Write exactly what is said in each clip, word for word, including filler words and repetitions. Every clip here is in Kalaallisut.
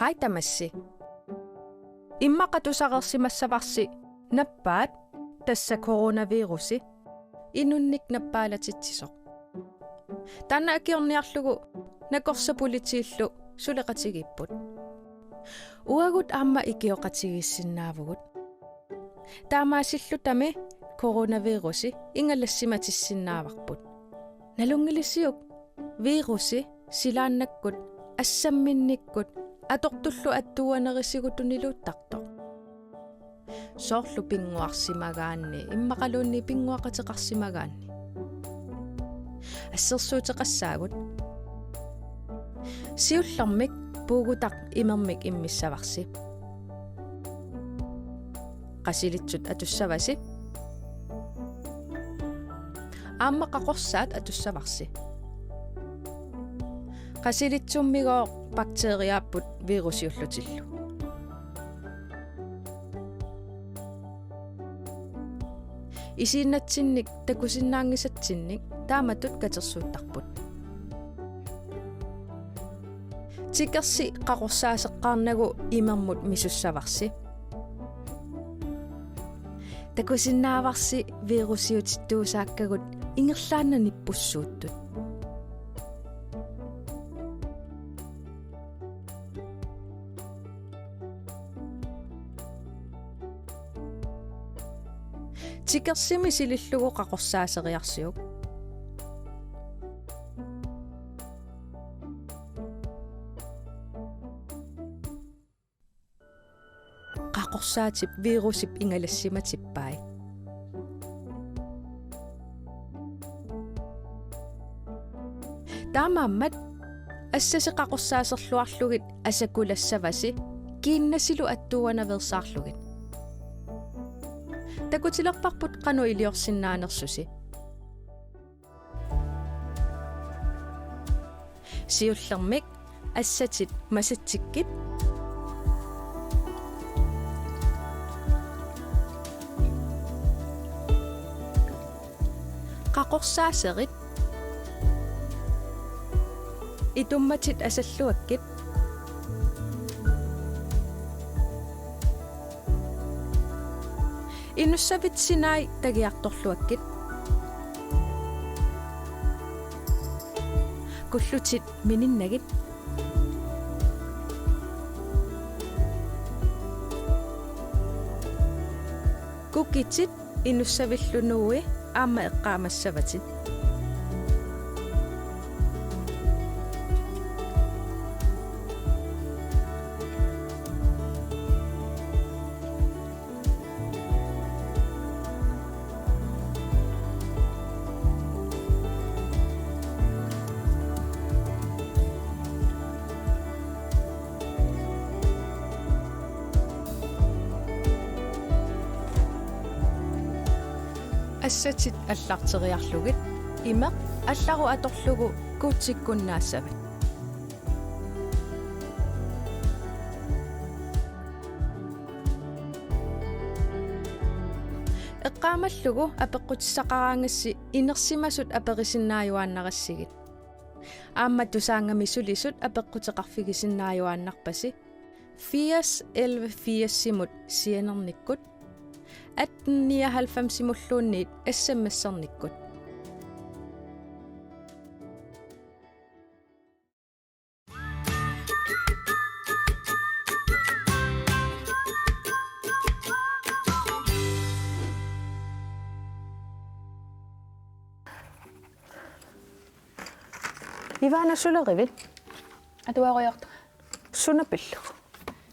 Ai tamassi. Immaqa tusareersimassavarsi nappaat, tassa coronavirusi, inunnik nappaalatsitsisoq. Taanna akiorniarlugu nakorsat politiillu suleqatigiipput. Uagut aamma ikioqatigiissinnaavugut. Taamaasillutami coronavirusi ingalassimatissinnaavarput. Nalunngilisiuk virusi silaannakkut assamminnikkut atortullu attuuanerisigut tuniluuttartoq? Soorlu pinnguarsimagaanni, immaqaluunniit pinnguaqateqarsimagaanni. Assersuuteqassaagut. Siullermik puugutaq imermik immissavarsi. Qasilitsut atussavasi. Aamma qaqorsaat atussavarsi. Qasilitsummigooq bakteriaapput virusiullutillu. Isiinnatsinnik takusinnaanngisatsinnik taamatut katersuuttarput. Tikersi qaqorsaaseqqaarnagu imermut misussavarsi. Takusinnaavarsi virusiutittuusaakkagut ingerlaannaq nippussuuttut. Tikersimi silillugu qaqorsaaseriarsiuk. Qaqorsaatip virusip ingalassimatippai. Taamaammat assasi qaqorsaaserluarlugit asakulassavasi kiinnasilu attuuanaveersaarlugit. Takutilerparput qanoq iliorsinnaanersusi. Siullermik assatit masatsikkit. Qaqorsaaserit. Itummatit asalluakkit. Inussavit sinai tagiartorluakkit. Kullutit mininnagit. Kukitit inussavillu nuui aamma eqqaamassavatit. Assatit allarteriarlugit imeq allarup atorlugu kuutsikkunnaassavat. Eqqaamallugu apeqqutissaqaraangassi inersimasut aperisinnaajuaannarassigit. Aamma Tusaannga-mi sulisut apeqquteqarfigisinnaajuaannarpasi firs elleve firsimut sianernikkut, atten nioghalvfemsimulluunniit S M S-ernikkut. Ivana, sulerivit? Atuarujoortoq. Suna pillugu?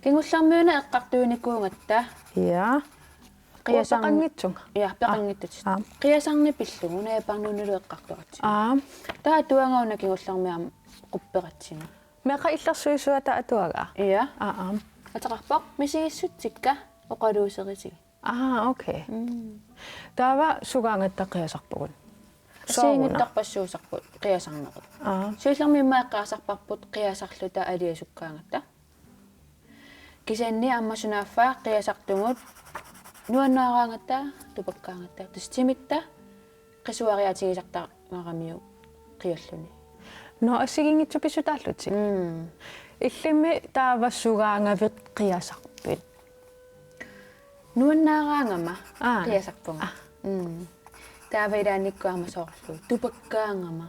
Kingullermi una eqqartuinikuugatta. Ja. Qiasarn-, Uanga peqanngitsunga. Ja, peqanngitsut. Aa. Qiasarneq pillugu, una Jaappanimilu eqqartuaratsigit. Aa. Taava atuagaq una kingullermi aamma qupperatsigu. Meeqqat illersuisuata atuagaa? Ja. Aa, aa. Ateqarpoq misigissutsikka oqaluuserisigit. Aa, okay. Mm. Taava sugaangatta qiasarpugut? Sooruna? Assigiinngitsorpassuusarput qiasarnerit. Aa. Siullermik immaqa eqqaasarparput qiasarluta aliasukkaangatta. Kisianni aamma sunaaffa qiasartugut nuannaaraangatta, tupakkaangatta, tassa timitta qisuariaatigisartagaramiuk qialluni. Nå, assigiinngitsut pissutaallutik. Mm. Illimmi taava sugaangavit qiasarpit? Nuannaaraangama. Aa. Qiasarpunga. Aa. Mm. Taava ilaannikkut aamma soorlu tupakkaangama.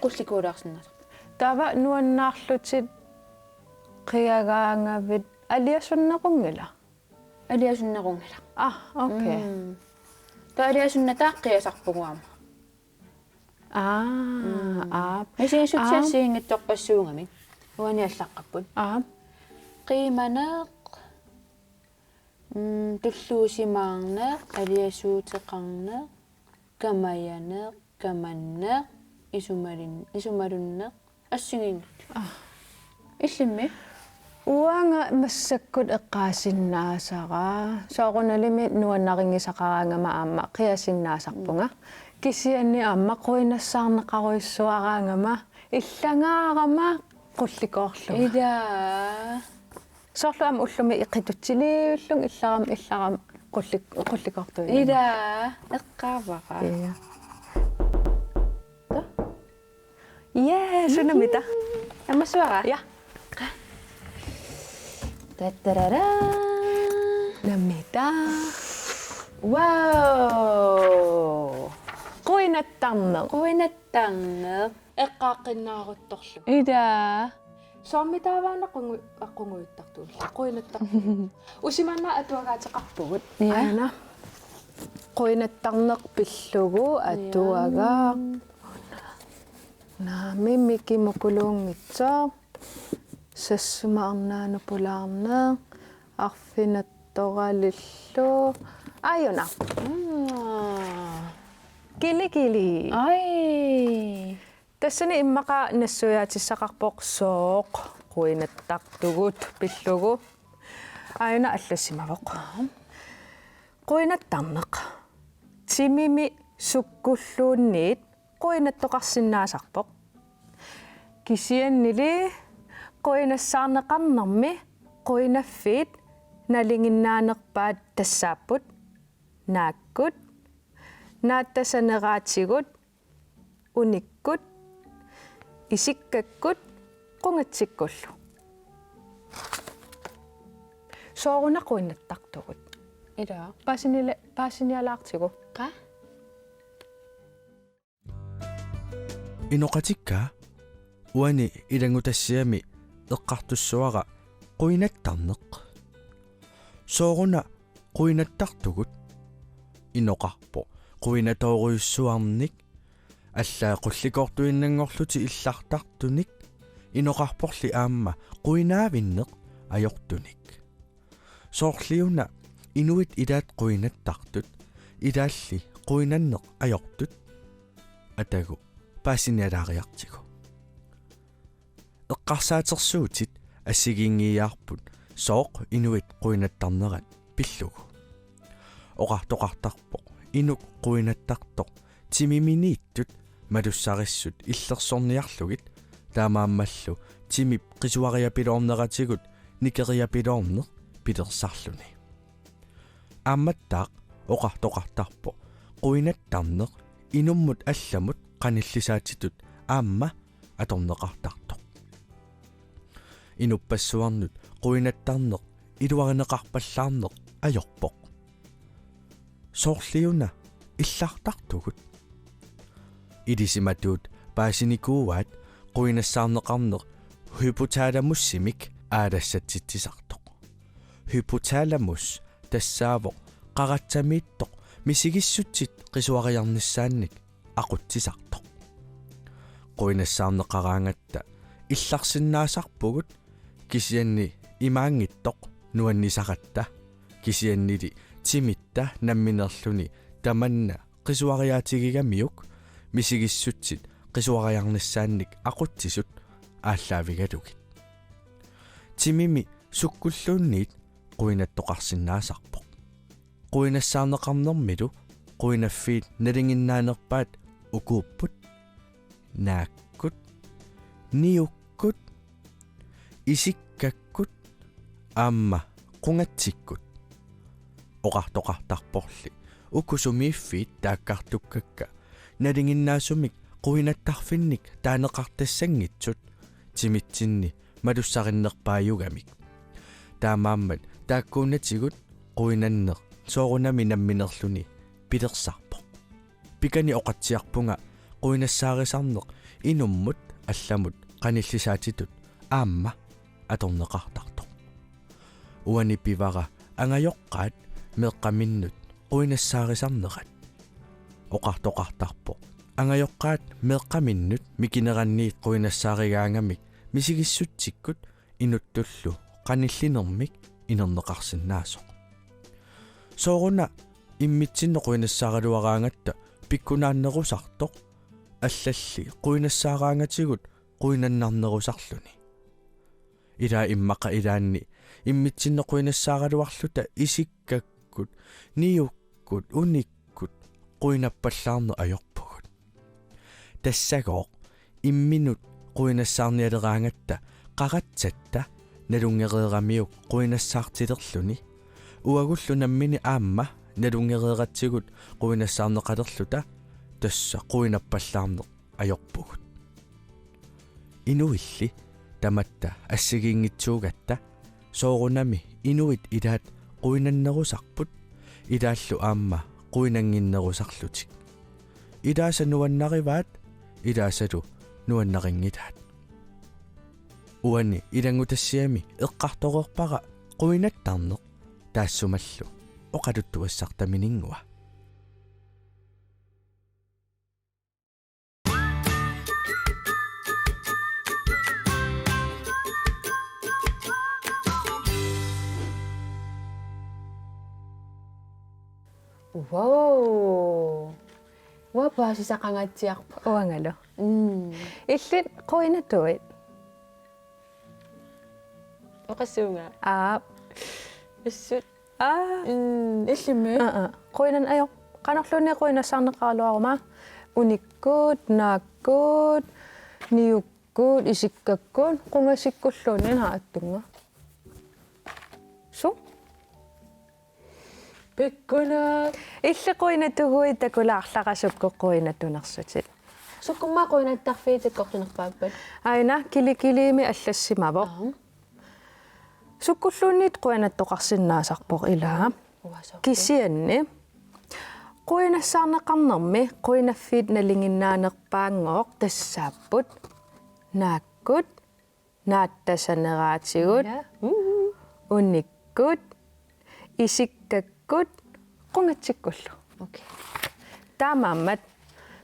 Qullikuulaarsinnaasarpunga. Taava nuannaarlutit qiagaangavit aliasunnequnngila? Aliasunnequnngilaq. Aa, okay. Mm. Taava aliasunnataaq qiasarpugut aamma. Aa, mm, aa. Misigissutsiassiinngitsorpassuugamik. Uani allaqqapput. Aa. Qiimaneq, mm, tulluusimaarneq, aliasuuteqarneq, kamajaneq, kamanneq, isumalin-, isumalunneq, assigiinngitsoq. Aa. Illimmi? Uanga massakkut eqqaasinnaasara. Soorunalimi nuannarinngisaqaraangama aamma qiasinnaasarpunga. Mm. Kisianni aamma quinassaarneqarujussuaraangama illangaarama qullikoorlunga. Ilaa. Soorlu aamma ullumi iqitutsiliullunga illarama, illarama qullik-, qullikoortuinnanga. Ilaa, eqqaavara. Ja. Ta? Ja, sunamita. Aamma suara? Ja. Tattarara. Namita. Wow. Quinattarneq. Quinattarneq. Eqqaaqqinnaaruttorlu. Ilaa. Soormi taavaana qungu-, aa, qungujuttartugut. Quinattartugut. Usimaannaat atuagaateqarpugut. Ja. Aana. Quinattarneq pillugu atuagaq. Ja. Naamik, Miki Mukuluunngitsoq. Sassuma arnaa nupulaarneq. Arfinattoralillu. Aajuna. Mm. Kilikili. Ai. Tassani immaqa nassuiaatissaqarpoq sooq quinattartugut pillugu. Aajuna allassimavoq. Quinattarneq. Timimi sukkulluunniit quinattoqarsinnaasarpoq. Kisiannili quinassaarneqarnermi quinaffiit nalinginnaanerpaat tassaapput: naakkut, naattasaneraatigut, unikkut, isikkakkut, qungatsikkullu. Sooruna quinattartugut? Ilaa. Paasinila-, paasinialaartigu. Qaa? Inoqatikka, uani ilanngutassiami eqqartussavara quinattarneq. Sooruna quinattartugut? Inoqarpoq quinatoorujussuarnik, allaat qullikoortuinnanngorlutik illartartunik, inoqarporli aamma quinaavinneq ajortunik. Soorliuna inuit ilaat quinattartut, ilaalli quinanneq ajortut? Atagu paasinialaariartigu. Eqqarsaatersuutit assigiinngiiaarput sooq inuit quinattarnerat pillugu. Oqartoqartarpoq inuk quinattartoq timiminiittut malussarissut illersorniarlugit, taamaammallu timip qisuariapiloorneratigut nikeriapiloorneq pilersarluni. Aammattaaq oqartoqartarpoq quinattarneq inummut allamut qanillisaatitut aamma atorneqartartoq. Inuppassuarnut quinattarneq iluarineqarpallaarneq ajorpoq. Soorliuna illartartugut? Ilisimatuut paasinikuuaat quinassaarneqarneq hypotalamusimik aalassatsitsisartoq. Hypotalamus tassaavoq qaratsamiittoq misigissutsit qisuariarnissaannik aqutsisartoq. Quinassaarneqaraangatta illarsinnaasarpugut, kisianni imaanngitsoq nuannisaratta, kisiannili timitta nammineerluni tamanna qisuariaatigigamiuk misigissutsit qisuariarnissaannik aqutsisut aallaavigalugit. Timimi sukkulluunniit quinattoqarsinnaasarpoq. Quinassaarneqarnermilu quinaffiit nalinginnaanerpaat ukuupput: naakkut, niukkut, isikkakkut aamma qungatsikkut. Oqartoqartarporli uku sumiiffiit taakkartukkakka nalinginnaasumik quinattarfinnik taaneqartassanngitsut timitsinni malussarinnerpaajugamik. Taamaammat taakkuunnatigut quinanneq soorunami namminerluni pilersarpoq. Pikani oqatsiarpunga quinassaarisarneq inummut allamut qanillisaatitut aamma atorneqartartoq. Uani pivara angajoqqaat meeqqaminnut quinassaarisarnerat. Oqartoqartarpoq angajoqqaat meeqqaminnut mikineranniit quinassaarigaangamik misigissutsikkut inuttullu qanillinermik inerneqarsinnaasoq. Sooruna immitsinnut quinassaaraluaraangatta pikkunaannerusartoq allalli quinassaaraangatigut quinannarnerusarluni. Ilaa immaqa ilaanni immitsinnut quinassaaraluarluta isikkakkut, niukkut, unikkut quinappallaarneq ajorpugut. Tassagooq imminut quinassaarnialeraangatta qaratsatta nalunngereeramiuk quinassaartilerluni. Uagullu nammineq aamma nalunngereeratsigut quinassaarneqalerluta tassa quinappallaarneq ajorpugut. Inuilli tamatta assigiinngitsuugatta soorunami inuit ilaat quinannerusarput ilaallu aamma quinannginnerusarlutik. Ilaasa nuannarivaat, ilaasalu nuannarinngilaat. Uani ilanngutassiami eqqartoreerpara quinattarneq taassumalu oqaluttuassartaminngua. Wow. Uanga paasisaqangaatsiarpunga. Uangalu. Mm. Illit quinatuit? Oqassuunga. Aap. Assut. Aa. Mm, illimmi? Aa, aa. Quinanneq ajorpoq. Qanorluunniit quinassaarneqaraluaruma. Unikkut, naakkut, niukkut, isikkakkut, qungasikkulluunniit, aa, attunga. Suu? Pikkunaq. Illit quinatuguit takulaarlara sukkut quinatunersutit. Sukkumma quinattarfiit sakkortunerpaappat? Aana kilikiliimi allassimavoq. Aa. Sukkulluunniit quinattoqarsinnaasarpoq ilaa. Uanga soorlu. Kisianni quinassaarneqarnermi quinaffiit nalinginnaanerpaanngooq tassaapput naakkut, naattassaneraatigut, ja, mm, unikkut, isikkakkut, qungatsikkullu. Okay. Taamaammat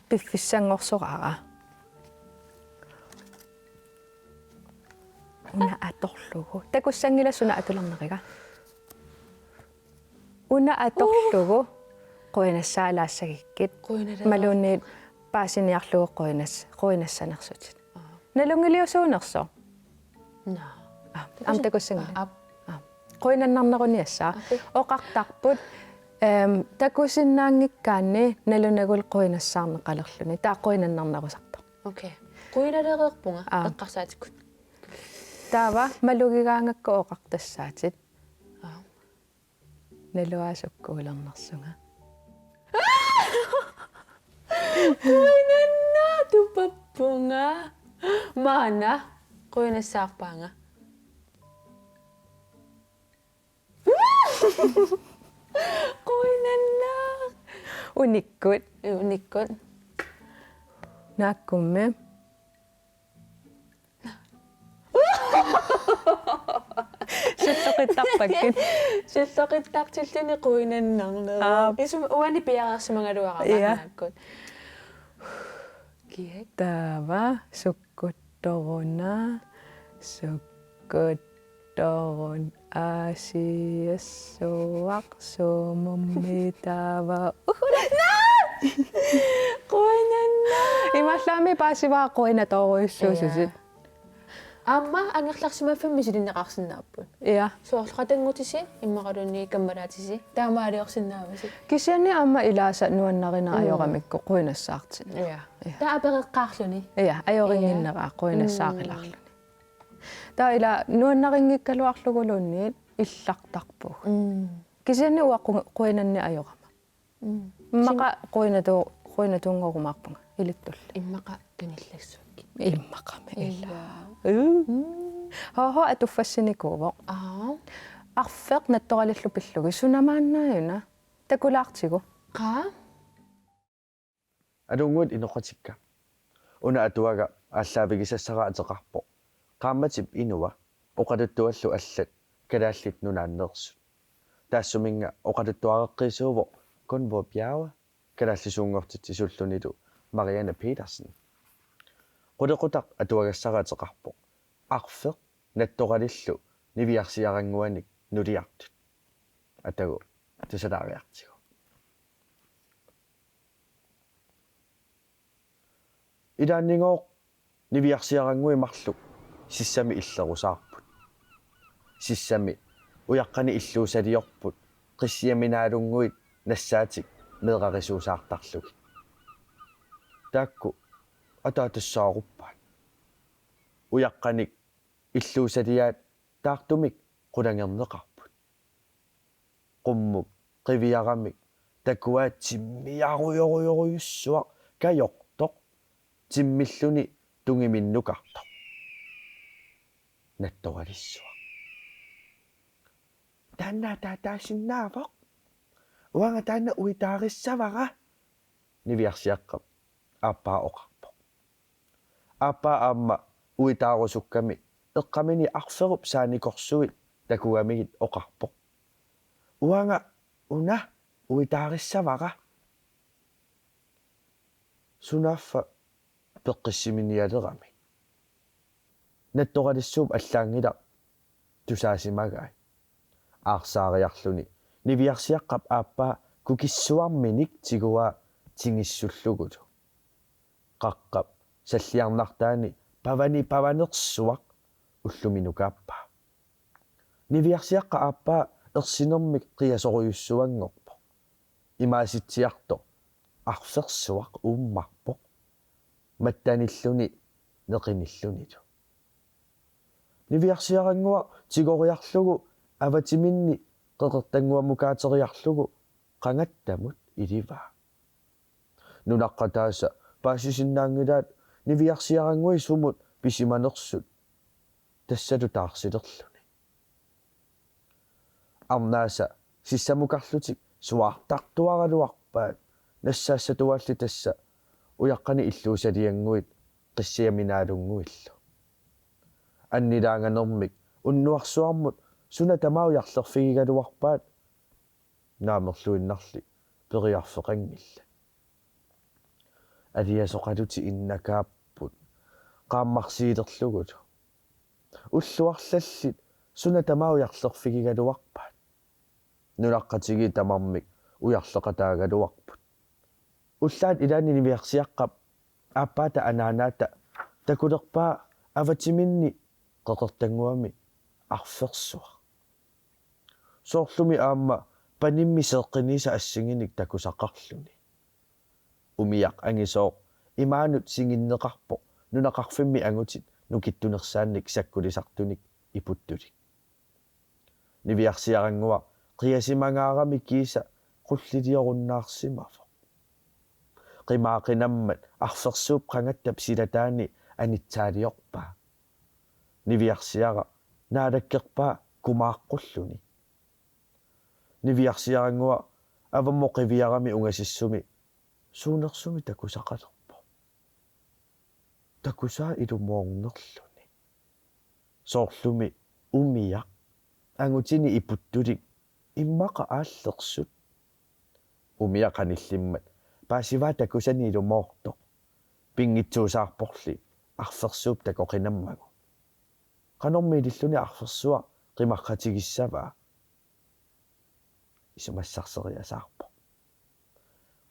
piffissanngorsoraara. Una atorlugu. Takussanngilaq suna atulernerisiga. Una atorlugu quinassaalaassagikkit. Quinalera. Imaluunniit paasiniarlugu quinas-, quinassanersutit. Aa. Nalunngiliusuunersoq? Naa. Aa, aamma takussanngilaq. Aa, aap. Aa. Quinannarneruniassaaq. Aap. Oqartarput, ehm, takusinnaanngikkaanni nalunagulu quinassaarneqalerluni. Taava quinannarnerusarpoq. Okay. Quinalereerpunga, aa, eqqarsaatikkut. Taava malugigaangakku oqartassaatit. Aa. Naluara sukkuulernersunga. Quinannaatupappunga. Maanna quinassaarpaanga. Quinannaaq. Unikkut. Unikkut. Naakkummi? Sulloqittarpakkit. Sulloqittartilluni quinannarneruvoq. Aap. Isum uani piareersimagaluarama, ja, naakkut. Kiak. Taava sukkuttoruna, sukkuttorun aasiassuaq suumummi taava. Uhula. Quinannaaq. Imaallaammi paasivara quinatoorujussuusutit. Ja. Aamma angerlarsimaffimmi misilinneqarsinnaapput. Ja. Soorlu qatanngutisi, immaqaluunniit kammalaatisi, taamaaliorsinnaavasi. Kisianni aamma ilaasa nuannarineq, mm, ajoramikku quinassaartinneq. Ja. Ja. Taava apereqqaarluni. Ja, ajorinnginnera, ja, quinassaarilaarluni. Mm. Taava ila nuannarinngikkaluarluguluunniit illartarpugut. Mm. Kisianni uanga qu-, quinanneq ajorama. Mm. Immaqa quinatu-, quinatuunngorumaarpunga ilittulli. Immaqa tunillassuakkit. Immaqami ila. Ila. Uu. Mm. H H atuffassinikuuvoq. Aa. Arfeq nattoralillu pillugu sunamaannaajuna takulaartigu. Qaa? Aluunnguit inoqatikka. Una atuagaq aallaavigisassara ateqarpoq Qaammatip inua, oqaluttuallu allat Kalaallit Nunaanneersut. Taassuminnga oqaluttuareqqiisuuvoq Gunvor Bjerre, kalaallisuunngortitsisuullunilu Marianne Petersen. Qulequtaq atuagassara ateqarpoq Arfeq nattoralillu niviarsiarannguanik nuliartut. Atagu tusalaariartigu. Ilaannigoq niviarsiaranngui marluk sissami illerusaarput. Sissami ujaqqanik illuusaliorput qissiaminaalunnguit nassaatik meerarisuusaartarlugit. Taakku ataatassaaruppaat. Ujaqqanik illuusaliaat taartumik qulangerneqarput. Qummuk qiviaramik takuaat timmiarujorujorujussuaq kajortoq, timmilluni tungiminnukartoq. Nattoralissuaq. Taanna ataataasinnaavoq. Uanga taanna uitaarissavara, niviarsiaqqap aappaa oqarpoq. Aappaa aamma uitaarusukkami eqqamini Arferup saanikorsui takugamigit oqarpoq: Uanga una uitaarissavara. Sunaaffa peqqissiminialerami. Nattoralissuup allaanngilaq tusaasimagai. Aarsaariarluni niviarsiaqqap aappaa kukissuarminik tiguaa tingissullugulu. Qaqqap salliarnartaani pavani pavanersuaq ullumi nukaappaa. Niviarsiaqqap aappaa ersinermik qiasorujussuanngorpoq. Imaasitsiartoq arfersuaq uummarpoq. Mattanilluni neqinillunilu. Niviarsiarannguaq tigoriarlugu avatiminni qeqertannguamukaateriarlugu qangattamut ilivaa. Nunaqqataasa paasisinnaanngilaat niviarsiaranngui sumut pisimanersut tassalu taarsilerluni. Arnaasa sissamukarlutik suaartartuaraluarpaat nassaassatuaalli tassa ujaqqanik illuusaliannguit qissiaminaalunnguillu. Annilaanganermik unnuarsuarmut suna tamaat ujarlerfigigaluarpaat naamerluinnarli periarfeqanngillat. Aliasoqalutik innakaapput qaammarsiilerlugulu. Ulluarlallit suna tamaat ujarlerfigigaluarpaat. Nunaqqatigiit tamarmik ujarleqataagaluarput. Ullaat ilaanni niviarsiaqqap aappaata anaanaata takulerpaa avatiminni qeqertannguami arfersuaq. Soorlumi aamma panimmi seeqqiniisa assinginik takusaqarluni. Umiaq angisooq imaanut singinneqarpoq nunaqarfimmi angutit nukittunersaannik sakkulisartunik iputtulik. Niviarsiarannguaq qiasimangaarami kiisa qulliliorunnaarsimavoq. Qimaaqinammat arfersuup qangattap silataani anitsaaliorpaa. Niviarsiaraq naalakkerpaa kumaaqqulluni. Niviarsiarannguaq avammut qiviarami ungasissumi suunersumik takusaqalerpoq. Takusaa ilumoornerluni. Soorlumi umiaq angutini iputtulik immaqa aallersut. Umiaq qanillimmat paasivaa takusani ilumoortoq. Pinngitsuusaarporli arfersuup takoqinammagu. Qanormi ililluni arfersuaq qimaqqatigissavaa? Isumassarseriasaarpoq.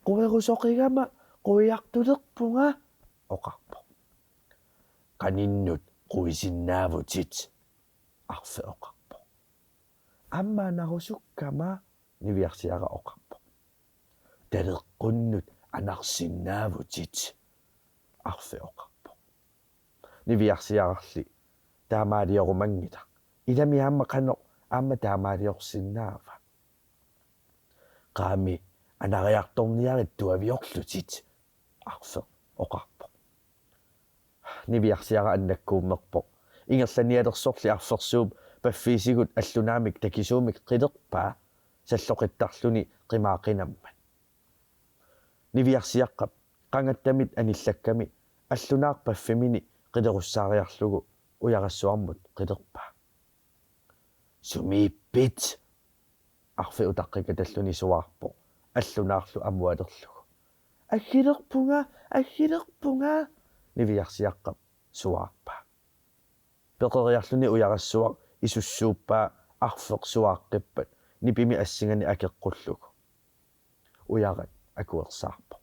Querusoqigama quiartulerpunga, oqarpoq. Qaninnut quisinnaavatit, Arfeq oqarpoq. Aamma anarusukkama, niviarsiaraq oqarpoq. Taleqqunnut anarsinnaavutit, Arfeq oqarpoq. Niviarsiararli taamaaliorumanngilaq. Ilami aamma qanoq aamma taamaaliorsinnaava? Qaami anariartorniarit tuaviorlutit, Arfeq oqarpoq. Niviarsiaraq annakkuummerpoq. Ingerlanialersorli arfersuup paffiisigut allunaamik takisuumik qilerpaa salloqittarluni qimaaqinammat. Niviarsiaqqap qangattamit anillakkami allunaaq paffimini qilerussaariarlugu ujarassuarmut qilerpaa. Sumiippit? Arfik utaqqikatalluni suaarpoq allunaarlu amualerlugu. Aggilerpunga, aggilerpunga, niviarsiaqqap suaarpaa. Peqeriarluni ujarassuaq isussuuppaa arfik suaaqqippat nipimi assingani akeqqullugu. Ujarat akuersaarpoq.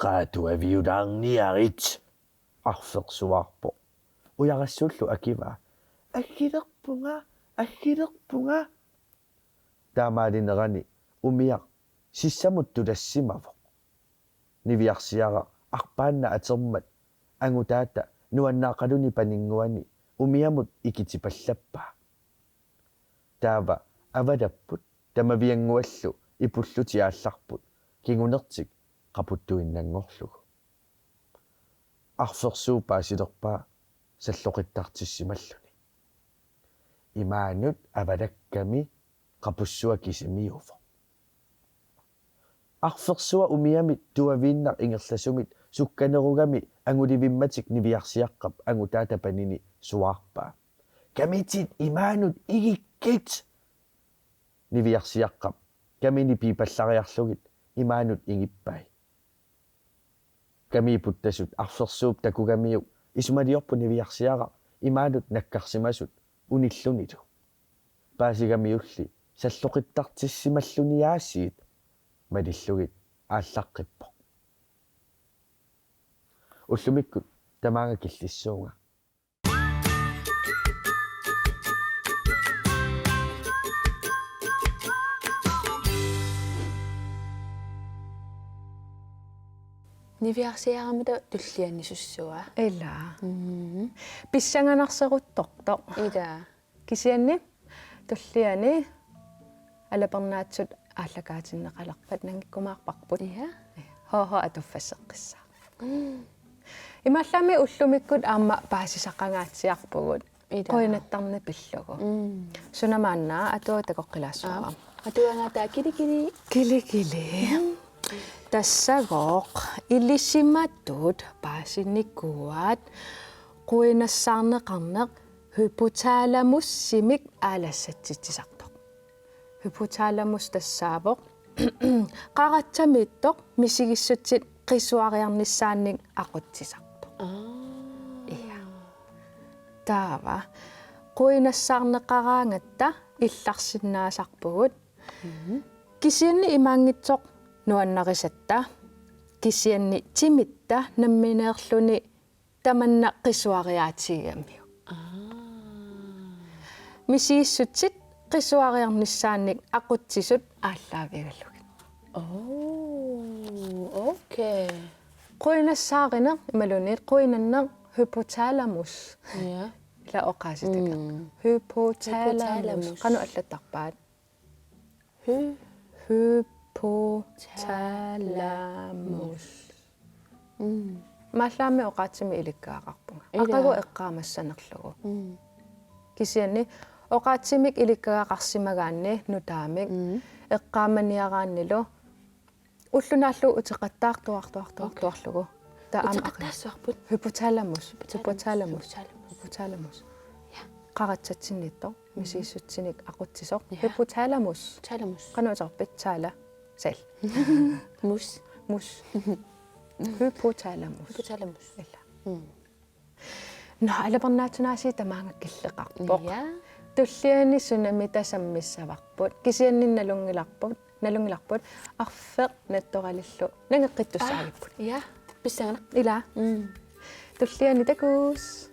Qaatuaviulaarniarit, arfik suaarpoq. Ujarassuullu akivaa: Aggilerpunga, aggilerpunga. Taamaalinerani umiaq sissamut tulassimavoq. Niviarsiaraq arpaannaq atermat angutaata nuannaaqaluni paninnguani umiamut ikitipallappaa. Taava avalapput tamaviannguallu ipullutik aallarput kingunertik qaputtuinnanngorlugu. Arfersuup paasilerpaa salloqittartissimalluni. Imaanut avalakkami qapussua kisimiuvoq. Arfersuaq umiamit tuaviinnaq ingerlasumit sukkanerugami angulivimmatik niviarsiaqqap angutaata panini suaarpaa: Kamitit imaanut igikkit! Niviarsiaqqap kamini piipallariarlugit imaanut igippai. Kamiit puttasut arfersuup takugamiuk isumaliorpoq niviarsiaraq imaanut nakkarsimasut unillunilu. Paasigamiulli salloqittartissimalluniaasiit malillugit aallaqqippoq. Ullumikkut tamaanga killissuunga. Niviarsiaraq aamma taava tulliani sussua? Ilaa. Mhm. Pissanganarseruttortoq. Ilaa. Kisianni tulliani alapernaatsut aallakaatinneqalerpat nangikkumaarparput. Ja. H H atuffasseqqissaaq. Mm. Imaallaammi ullumikkut aamma paasisaqangaatsiarpugut. Ida. Quinattarneq pillugu. Mm. Suna maanna atuagaq takoqqilaassuara? Aap. Atuagaq taava Kilikili. Kilikili. Tassagooq ilisimatut paasinikuuaat quinassaarneqarneq hypotalamusimik aalassatsitsisartoq. Hypotalamus tassaavoq qaratsamiittoq misigissutsit qisuariarnissaannik aqutsisartoq. Aa. Ja. Taava quinassaarneqaraangatta illarsinnaasarpugut. Mhm. Kisianni imaanngitsoq nuannarisatta, kisianni timitta nammineerluni tamanna qisuariaatigigamiuk. Aa. Misigissutsit qisuariarnissaannik aqutsisut aallaavigalugit. Oh, okay. Quinassaarineq imaluunniit quinanneq hypotalamus. Ja. Ila oqaasitaga. Mm. Hypotalamus. Hypotalamus. Qanoq allattarpaat? Hy-, hypotalamus. Mm. Imaallaammi oqaatsimi ilikkagaqarpunga. Ila. Aqagu eqqaamassanerlugu. Mm. Kisianni oqaatsimik ilikkagaqarsimagaanni nutaamik, mm, eqqaamaniaraannilu ulloq naallugu uteqattaartuartuartuartuarlugu. Okay. Taava aamma uteqattaassuarput? Hypotalamus. Hypotalamus. Hypotalamus. Hypotalamus. Hypotalamus. Ja. Qaratsatsinniittoq, mm, misigissutsinik aqutsisoq. Ja. Hypotalamus. Hypotalamus. Qanoq uterpit? Tala. Sal. Mus. Mus. Hypotalamus. Hypotalamus. Ila. Mm. Nå, alapernaatsunaasiit tamaanga killeqarpoq. Ja. Tulliani sunamita sammissavarput. Kisianni nalunngilarput, nalunngilarput. Arfeq nattoralillu nangeqqittussaagipput. Aa, ja. Pissanganaq. Ila. Mm. Tulliani takuss.